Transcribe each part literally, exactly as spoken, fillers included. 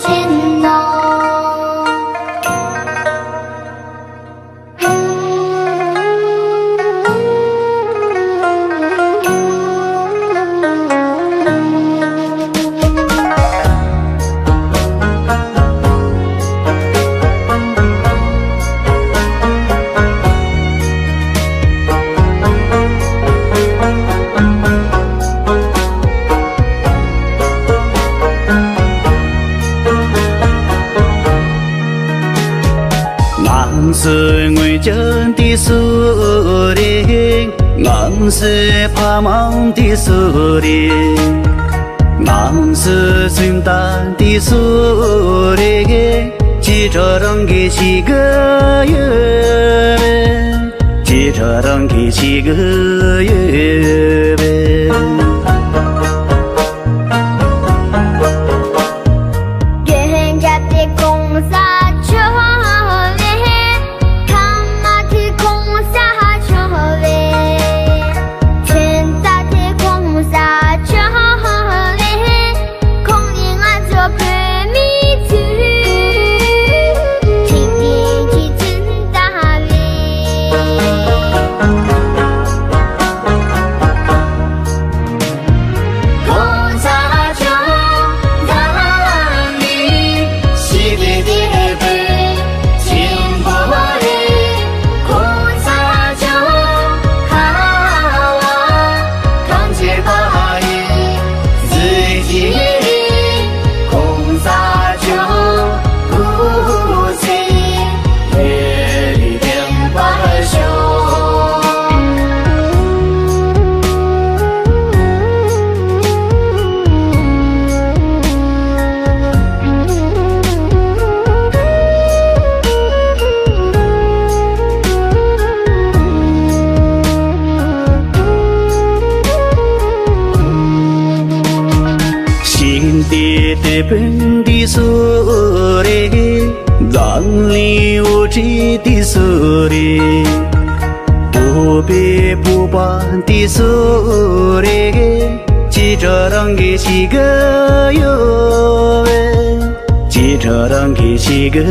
ཆེན་ནོ། ང་ཚོའི་ངོས་ཀྱི་དུས་སུ་རེད། ང་ཚོའི་ཕ་མའི་དུས་སུ་རེད། ང་ཚོའི་སེམས་ལྟ་དུས་སུ་རེད། ཅི་ཁྲ་རང་གི་ཞིག་གི་ཡོད། ཅི་ཁྲ་རང་གི་ཞིག་གི་ཡོད། རྒན་རྒྱ་དེ་གོང་ས་མཆོག་ལས། ཐ་མ་དེ་གོང་ས་མཆོག་ལས། ཆེན་ད་དེ་གོང་ས་མཆོག་ལས། ཁོང་ནི་ང་ཚོ་བོད་མི་ཚོའི་འཇིག་རྟེན་གྱི་བཙུན་མདའ་རེད། ཤིང་རྟའི་དེད་དཔོན་འདི་སུ་རེད། འཛམ་གླིང་དབུ་ཁྲིད་འདི་སུ་རེད། བོད་པའི་བུ་པ་འདི་སུ་རེད། ཅི་ཁྲ་རང་གི་ཞིག་གི་ཡོད་པས། ཅི་ཁྲ་རང་གི་ཞིག་གི་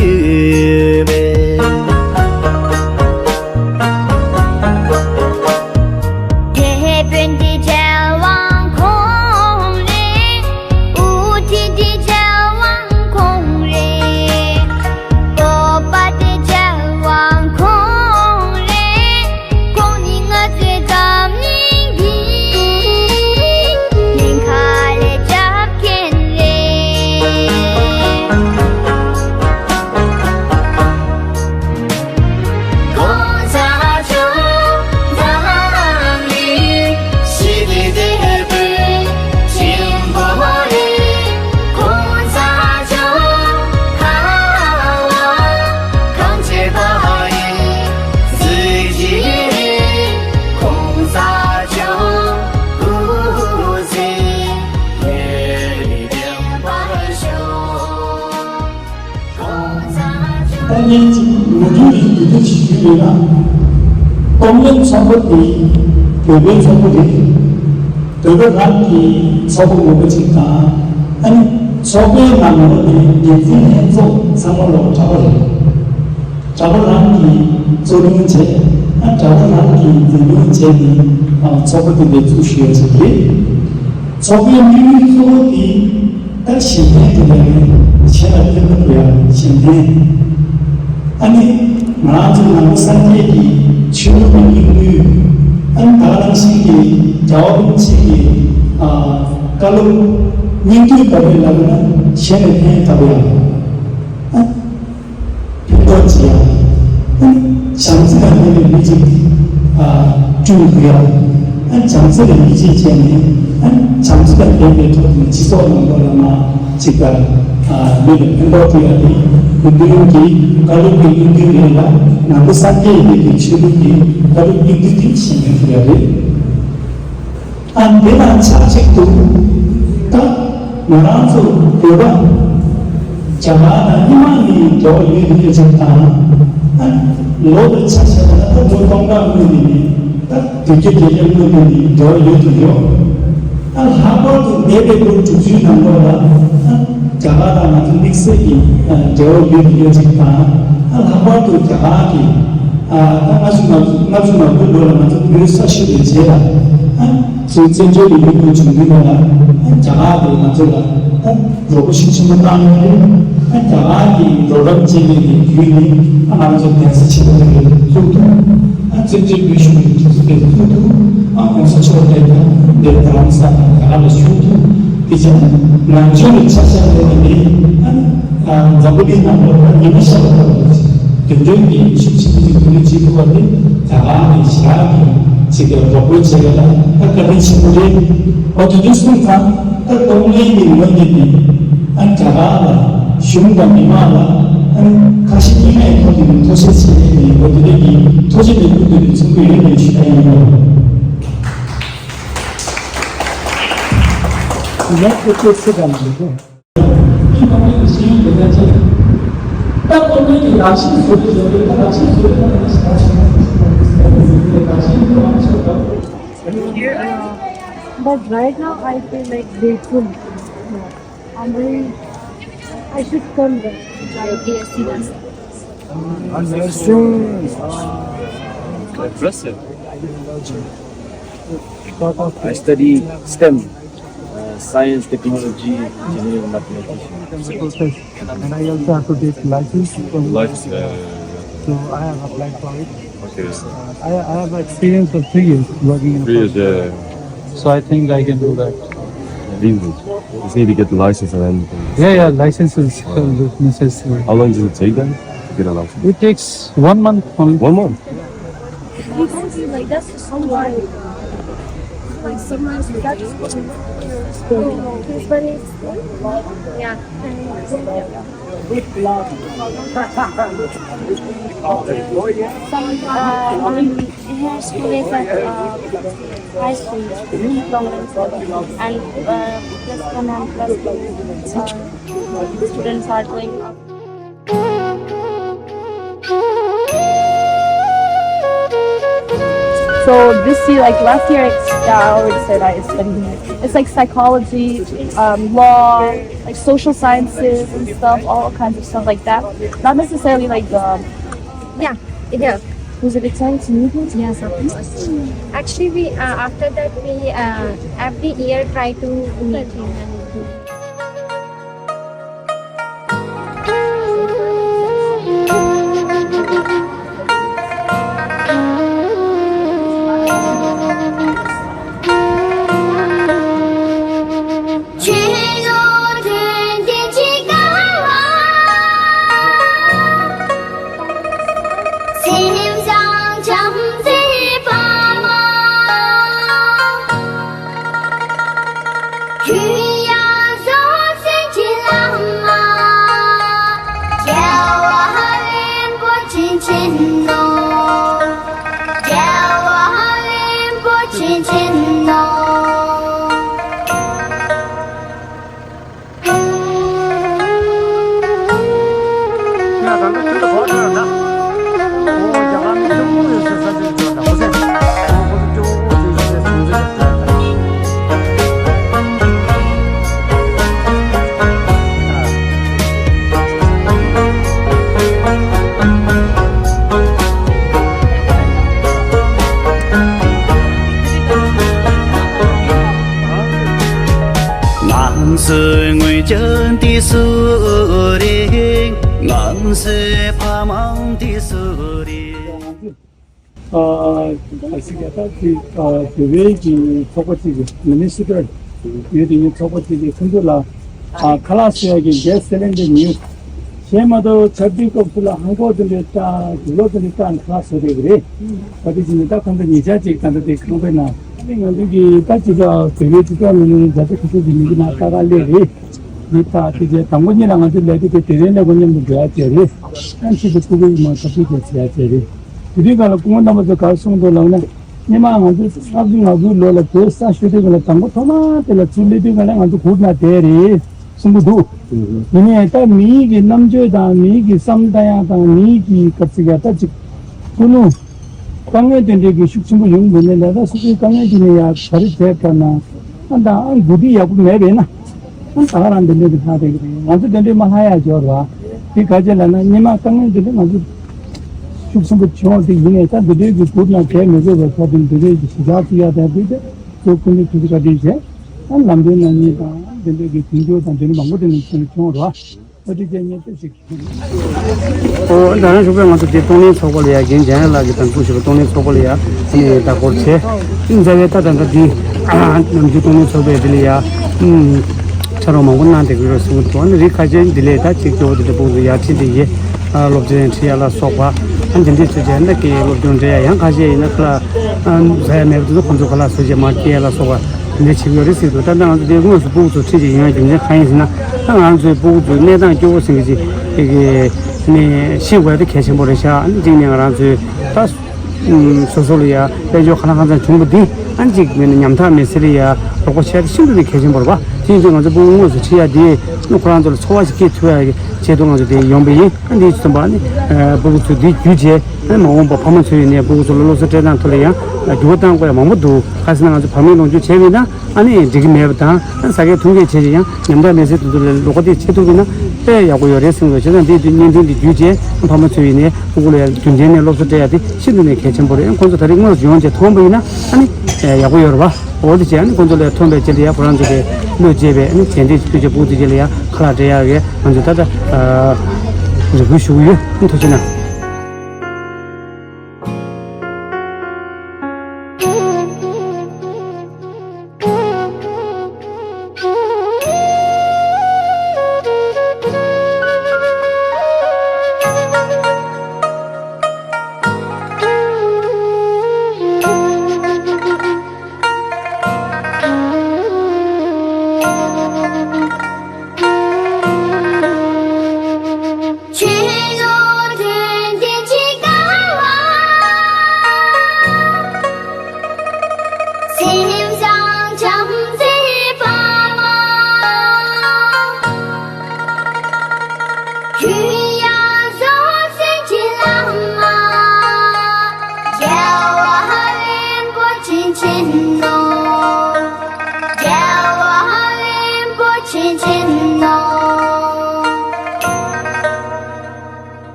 ཡོད་པས། དེད་དཔོན་འདི་རྒྱལ་དབང་ཁོང་རེད། དབུ་ཁྲིད་འདི་རྒྱལ་དབང་ཁོང་རེད། སྤོབས་པ་འདི་རྒྱལ་དབང་ཁོང་རེད། ཁོང་ནི་ང་ཚོའི་འཛམ་གླིང་འདིའི་ཉེན་ཁ་ལས་སྐྱོབ་མཁན་རེད། གཏོང་ལེན་གྱི་ལོ་རྒྱུས་ལ་འགྱུར་ལྡོག་བྱེད་རྒྱུ་ཡོད་ན། གཏོང་ལེན་ཚོགས་པ་དེ་བོད་པའི་ཚོགས་པ་རེད། བོད་པ་རང་གི་ཚོགས་པ་ངོ་མ་ཅིག་དང་། ཨ་ནི་ཚོགས་པའི་ནང་ལོགས་ནས་འགན་འཛིན་ལྷན་ཚོགས་ཚང་མ་ལོག་གྲྭ་པ་རེད། གྲྭ་པ་རང་གིས་གཙོ་འདོན་བྱས། ཨ་གྲྭ་པ་རང་གིས་འཛིན་སྐྱོང་བྱས་ནས་ཨ་ཚོགས་པ་དེ་འདྲ་བཙུགས་བཞག་ཡོད་ས་རེད། ཚོགས་པའི་དམིགས་ཡུལ་གཙོ་བོ་དེ་ད་གཞན་ཕན་དེ་འདྲ་རེད། གཞན་ལ་ཕན་པ་འགྲོ་ཡ་གཞན་ཕན། ཨ་ནི་ང་རང་ཚོ་ནང་པ་སངས་རྒྱས་ཀྱི་ཆོས་ལུགས་ཀྱི་སྙིང་བསྡུས། ཨ་ནི་ད་ག་ནང་བཞིན་གྱི་རྒྱལ་བ་རིན་པོ་ཆེ་གི་ཨ་བཀའ་སློབ་སྙིང་བསྡུས་ལྟ་བུའི་ལམ་ན་གཞན་ལ་ཕན་ལྟ་བུ་ཡ། ཨ། ཕན་ཐོགས་ཅི་ཡང་། བྱམས་བརྩེ་དང་ལྡན་པའི་མི་གཅིག་ཨ་བསྐྲུན་དགོས་ཡ། ཨ་བྱམས་བརྩེ་ལ་ཡིད་ཆེས་བྱས་ནས། ཨ་བྱམས་བརྩེ་དང་ལྡན་པའི་ཐོག་ནས་སྤྱི་ཚོགས་ནང་ལོགས་ལ་མ་གཅིག་ག་ཨ་མི་ལ་ཕན་ཐོགས་ཐུབ་ཡ་དེ་སྐུ་མདུན་གྱི་བཀའ་སློབ་ཀྱི་སྙིང་བསྡུས་རེད་ལ། ནང་པ་སངས་རྒྱས་པའི་གི་ཆོས་ལུགས་ཀྱི་བཀའ་སློབ་སྙིང་བསྡུས་དེ་གཞན་ཕན་ཐོགས་ཡ་རེད། ཨ་འདི་དང་ཆབས་ཅིག་ཏུ། ད་ང་རང་ཚོ་བོད་པ་རྒྱ་གར་དང་ཧི་མ་ལ་ཡའི་འབྲེལ་བ་ཡོད་དེ་ཡོད་ཅིག་དང་། ཨ་ལོ་དང་ཆ་བཞག་ན་ད་ལོ་སྟོང་ཕྲག་སྔོན་ནས་ནི། ད་དུས་རྒྱུན་བརྒྱད་བརྒྱ་སྔོན་ནས་ནི་འབྲེལ་བ་ཡོད་དུ་ཡོད། ཨ་ལྷག་པར་དུ་འདས་པའི་ལོ་དྲུག་ཅུའི་ནང་ལོགས་ལ། ཨ་ རྒྱ་གར་དང་ང་ཚོ་དམིགས་བསལ་གྱི་འབྲེལ་བ་ཡོད་ཡོད་ཅིག་དང་། ལྷག་པར་དུ་རྒྱ་གར་གྱི་ད་ལྔ་བཅུ་ང་ལྔ་བཅུ་ང་དགུ་ལོ་ལ་ང་ཚོ་བོད་ས་ཞུ་བའི་རྗེས་ལ། ཚུར་བཙན་བྱོལ་དུ་ཡོང་དགོས་བྱུང་དུས་སྒང་ལ། རྒྱ་གར་གྱིས་ང་ཚོ་ལ་རོགས་པ་ཤུགས་ཆེན་པོ་བཏང་ཡོད་རེད། རྒྱ་གར་གྱི་རོགས་རམ་བྱེད་མཁན་གྱི་བརྒྱུད་ནས་ང་རང་ཚོ་གདན་ས་ཆེན་པོ་དེ་ཚུགས་ཐུབ། བཙན་བྱོལ་བོད་གཞུང་གི་གྲུབ་ཚུལ་དེ་ཚུགས་ཐུབ། གོང་ས་མཆོག་དེ་དང་དེ་རྡ་རམ་ས་ལ་རྒྱ་གར་ལ་བཞུགས་ཐུབ། དེ་བྱས་ན་ནང་ཆོས་ལ་ཆ་ཤས་ལེན་ནས། འཛམ་བུ་གླིང་ནང་ལོགས་ལ་ཉི་མ་ཤར་བ་ལྟ་བུ་དོན་འགྲུབ་ཀྱི་ཤུགས་ཆེན་པོ་ཞིག་མདུན་ལམ་བྱེད་ཐུབ་པ་དེ་རྒྱ་གར་གྱི་ཞི་རག་གི་ཅིག་གི་རོགས་པ་བྱེད་ཡ་ལ་ད་བཀའ་དྲིན་ཆེན་པོ་རེད། འོ་དེ་འདྲ་གསུངས་ཙང་། ད་གཏོང་ལེན་གྱི་ངོས་ནས་ནི། ཨ་རྒྱ་གར་ལ་གཞུང་དང་མི་མང་ལ་ཨ་ཁ་ཞེ་གཉིས་མེད་ཐོག་ནས་ཐུགས་རྗེ་ཆེ་ཞུ་ཡས་ནི། འོ་དེ་འདྲ་གི་ཐུགས་རྗེ་ལེགས་འབུལ་འདོན་པའི་ཚོགས་འདུ་ཡིན་ཞུ་ཡ་ཡིན། ལགས་སོ། ཐུགས་རྗེ་ཆེ། But right now I feel like grateful. I'm very, I should come there. Bless you. I study STEM, uh, science, technology, engineering, mathematics. And I also have to take license from. License, yeah, yeah, yeah. So I have applied for it. Okay. Uh, I, I have experience of three years working in a. Three years, yeah, yeah. So I think I can do that. Easy. Just need to get the license and then. Yeah, yeah, license is, uh, necessary. How long does it take then to get a license? It takes one month only. One month? Like, that's just so wild. Like, sometimes we got to school. This one is, yeah. Some, uh, um, here school is at, uh, high school, and, uh, plus one and plus two, uh, students are going up. So this year, like, last year, I, yeah, I already said I studied, it's like psychology, um, law, like, social sciences and stuff, all kinds of stuff like that. Not necessarily like the. Yeah, yeah. Was it exciting to meet you? Yes, of course. Actually, we, uh, after that, we, uh, every year try to meet him and. ང་ཚོའི་ངོས་ཀྱང་དེ་སུ་རེད། ང་ཚོའི་ཕ་མའང་དེ་སུ་རེད། ཨ་ཨ་སི་ཀ་ད་དེ་ཨ་བོད་པའི་གི་ཚོགས་པ་གཅིག་གི་མི་ནི་སི་ཊར་ཡོད་དེ། ངའི་ཚོགས་པ་གཅིག་གིས་ཁོང་ཚོ་ལ་ཨ་ཁ་ལག་བཟོ་ཡ་གི་གེ་སི་སི་ལིན་ཌར་ཉོས། གཞན་མ་གཏོགས་ཆར་དུས་སྐབས་སུ་ལ་ཧང་གོག་དེ་འདྲའི་ལྟ། དུག་ལོག་དེ་འདྲའི་ལྟ་ནས་ཁ་ལག་བཟོ་བསྡད་ཀྱི་རེད། ད་དེ་བྱས་ནས་ད་ཁོང་ཚོ་ཉེ་ཆར་ཅིག་ད་ལྟ་དེ་ཁང་པའི་ནང་ང་ཚོ་གི་ད་ཅི་ད་བོད་པའི་སྤྱི་ཚོགས་ནང་ནས་ད་ལྟ་ཁོ་ཚོ་གི་མི་གི་ནང་ལྟ་ག་སླེབས་རེད། འདི་ལྟ་དེ་རྗེས་དང་པོ་ཉིད་ལ་ང་ཚོ་ལས་དེ་དེ་དེ་རིང་ལས་ཁོ་མཉམ་དུ་འགྲོ་ཡ་བྱས་རེད། ཨ་ཕྱིས་སུ་སྐུ་གུ་ཡི་མ་ཐབས་ཤེས་དེ་བྱེད་ཡ་བྱས་རེད། དེ་དུས་ག་ལ་སྐུ་ངོ་རྣམ་པ་ཚོ་ག་རེ་གསུངས་འདུག་ལབ་ན། སྔོན་མ་ང་ཚོ་ལྔ་བཅུ་ང་དགུ་ལོ་ལ་བོད་ས་ཞུ་དུས་ག་ལ་དང་པོ་ཐོག་མ་དེ་ལ་ཚུར་སླེབས་དུས་ག་ལ་ང་ཚོ་གུར་ནང་བསྡད་རེད་གསུང་གི་འདུག་ཡིན་ནའི་ད་མིའི་གི་རྣམ་དཔྱོད་དང་མིའི་གི་བསམ་ལྟ་ཡག་དང་མིའི་གི་སྐབས་ཚིག་ཡ་ད་ཅིག་ཀུན་སློང་དཀའ་ངལ་དེ་འདྲའི་གི་ཤུགས་ཆེན་པོ་ཡོང་གི་མེད་ལ། ད་སོ་སོའི་དཀའ་ངལ་དེ་ནས་ཡ་ག་རེ་བྱས་པ་ན། ཨ་ད་ཨ་འགོ་ཁྲིད་ཡག་པོ་མེད་པས་ན། ད་ག་རང་འདི་འདྲའི་གི་ལྷག་བསྡད་ཀྱི་རེད། ང་ཚོ་འདི་འདྲའི་མ་ལྷག་ཡ་ཡོད་རེད་བ། དེ་ག་ཅི་ལབ་ན་སྔོན་མ་དཀའ་ངལ་འདི་འདྲ་ང་ཚོ་ཤུགས་ཆེན་པོ་བྱུང་བ་དེ་ཡིན་ནའི་ད་འདི་འདྲའི་གི་འགྱུར་ན་གལ་མི་དགོས་པའི་ཐོག་ཏུ་འདི་འདྲའི་གི་གཞི་བཞག་ཚུགས་ཡ་དང་དེ་དེ་ཚོ་སྐུ་མདུན་ཐུགས་རྗེ་བཀའ་དྲིན་ཆེ། ད་ལམ་སྟོན་གནང་མཁན་དང་འདི་འདྲའི་གི་མཐུན་འགྱུར་དང་འདི་འདྲ་མང་པོ་དེ་ནས་བྱུང་བ་རེད་བ། ཨོ་དེ་རྗེས་ངས་ཅི་ཞིག་ཨོ་ད་རང་ཞུགས་པའི་ང་ཚོ་དེ་གཏོང་ལེན་ཚོགས་པ་ལ་ཡ་རྒན་འཇམ་དབྱངས་ལགས་ཀྱིས་དང་ཚོགས་ཞུས་པ་གཏོང་ལེན་ཚོགས་པ་ལ་ཡ་ཨ་ནི་ད་སྐོར་བྱས། མཛའ་བའི་ད་ད་ད་འདི་ནམ་རྒྱུན་གཏོང་ལེན་ཚོགས་པའི་དེ་ལ་ཡ་ཕྱག་རོགས་མང་པོ་གནང་བསྡད་ཀྱི་ཡོད་གསུངས་འདུག་ཨ་ནི་རིགས་ཁ་ཤས་འདི་ལས་ད་ཅིག་སྐྱོ་བོ་དེ་འདྲ་ཕུགས་སུ་ཡར་ཁྲིད་དེ་ཡེ་སློབ་ཚན་ཁྲིད་ཡ་ལ་སོགས་པ་ཨ་འདི་འདྲའི་ཚོད་ཅན་ད་ཀྱི་སློབ་སྦྱོང་འབྲེལ་ཡ་ཡང་ཁ་ཤས་ཡིན་ན་ཁ་ལ་མཛའ་ཡ་མེད་པ་དེ་ཚོ་ཁོང་ཚོ་ཁ་ལག་བཟོ་བྱས་མར་སྐྱེལ་ཡ་ལ་སོགས་པ། འདི་བྱེད་ཀྱི་ཡོད་རེད་ཟེར་འདུག་ད་ལྟ་ང་ཚོ་འདི་དངོས་སུ་ཕྲུ་གུ་ཚོ་ཁྲིད་ཀྱི་ཡོང་ཡ་རྒྱུ་མཚན་གང་ཡིན་ཟེར་ན། ད་ང་ཚོའི་ཕྲུ་གུ་ཚོའི་གནས་སྟངས་སྐྱོ་བོ་ཟེར་གྱི་ཅིག་གི་ནས་ཤེས་དགོས་ཡ་དེ་གལ་ཆེན་པོ་རེད་ཤག་ཨ་ནི་གཅིག་ནས་ང་རང་ཚོའི་ད་སོ་སོ་ལ་ཡ་དཔལ་འབྱོར་ཁ་ལག་ཁང་ཚང་བྱུང་བ་འདི་ཨ་ནི་གཅིག་མིན་ན་ཉམ་ཐག་མེད་ཟེར་ལ་ཡ་རོགས་པ་བྱས་ཏེ་ཤིན་ཏུ་ནས་གལ་ཆེན་པོ་རེད་པ། དེ་ཡིན་དུས་ང་ཚོ་ཕྲུ་གུ་དངོས་སུ་ཁྲིད་ཡ་འདི་ནི་ཁོ་རང་ཚོ་ལ་ཚོར་བ་ཞིག་སྐྱེ་ཐུབ་ཡ་གི་ཆེད་དུ་ང་ཚོ་དེ་ཡོང་པ་ཡིན། ཨ་འདི་ཚོ་ཚང་པ་ནི་ཕྲུ་གུ་ཚོ་འདི་བརྒྱུད་བྱས་ཨ་མ་འོངས་པ་ཕ་མ་ཚོ་ཡིན་ནའི་ཕྲུ་གུ་ཚོ་ལ་སློབ་གསོ་སྤྲད་སྟངས་ཐོག་ལ་ཡང་འགྱུར་བ་གཏང་དགོས་ཡ་མང་པོ་འདུག་ག་ཟེར་ན་ང་ཚོ་བར་མའི་ལོངས་སྤྱོད་བྱས་པ་ཡིན་ན། ཨ་ནི་འགྲིག་གི་མེད་པ་དང་ཨ་ཟ་མཁན་འཐུང་མཁན་བྱས་ཀྱི་ཡང་ཉམ་ཐག་མེད་ཚེ་དུ་དུ་ལ་ལོགས་ཀ་དེ་བྱེད་ཐུབ་ཀྱི་ན་དཔེ་ཡག་པོ་ཡོད་རེད་བསམ་གྱི་འདུག་བྱས་ཙང་དེ་དུས་བརྙན་འཕྲིན་འདི་བརྒྱུད་བྱས་ཕ་མ་ཚོས་ཡིན་ནའི་ཕྲུ་གུ་ལ་ཡང་རྒྱུན་ལྡན་ནས་སློབ་གསོ་སྤྲད་ཡ་དེ་ཤིན་ཏུ་ནས་གལ་ཆེན་པོ་རེད། ཁོང་ཚོ་ད་རེས་དངོས་སུ་ཡོང་བྱས་མཐོང་པ་ཡིན་ན་ཨ་ནི་ཡག་པོ་ཡོད་རེད་བ། འོ་དེ་བྱས་ཨ་ནི་ཁོང་ཚོ་ལ་མཐོང་པའི་རྗེས་ལ་ཡང་ཁོ་རང་ཚོ་གི་བློས་བྱས་པའི་ཨ་ནི་གཞན་དེ་ཕུལ་བྱས་ཕྲུ་གུ་ཚོའི་རྗེས་ལ་ཡང་ཁ་ལག་སྤྲད་ཡག་གི་ང་ཚོས་ད་ལྟ་རེ་སྐུལ་ཞུ་གི་ཡོད། ཐུགས་རྗེ་གནང་།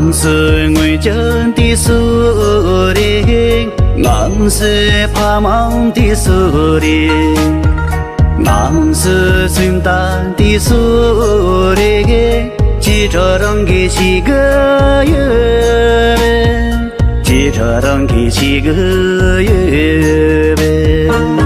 ང་ཚོའི་ངོས་ཀྱི་དུས་སུ་རེད། ང་ཚོའི་ཕ་མའི་དུས་སུ་རེད། ང་ཚོའི་སེམས་ལྟ་དུས་སུ་རེད། ཅི་ཁྲ་རང་གི་ཞིག་གི་ཡོད། ཅི་ཁྲ་རང་གི་ཞིག་གི་ཡོད།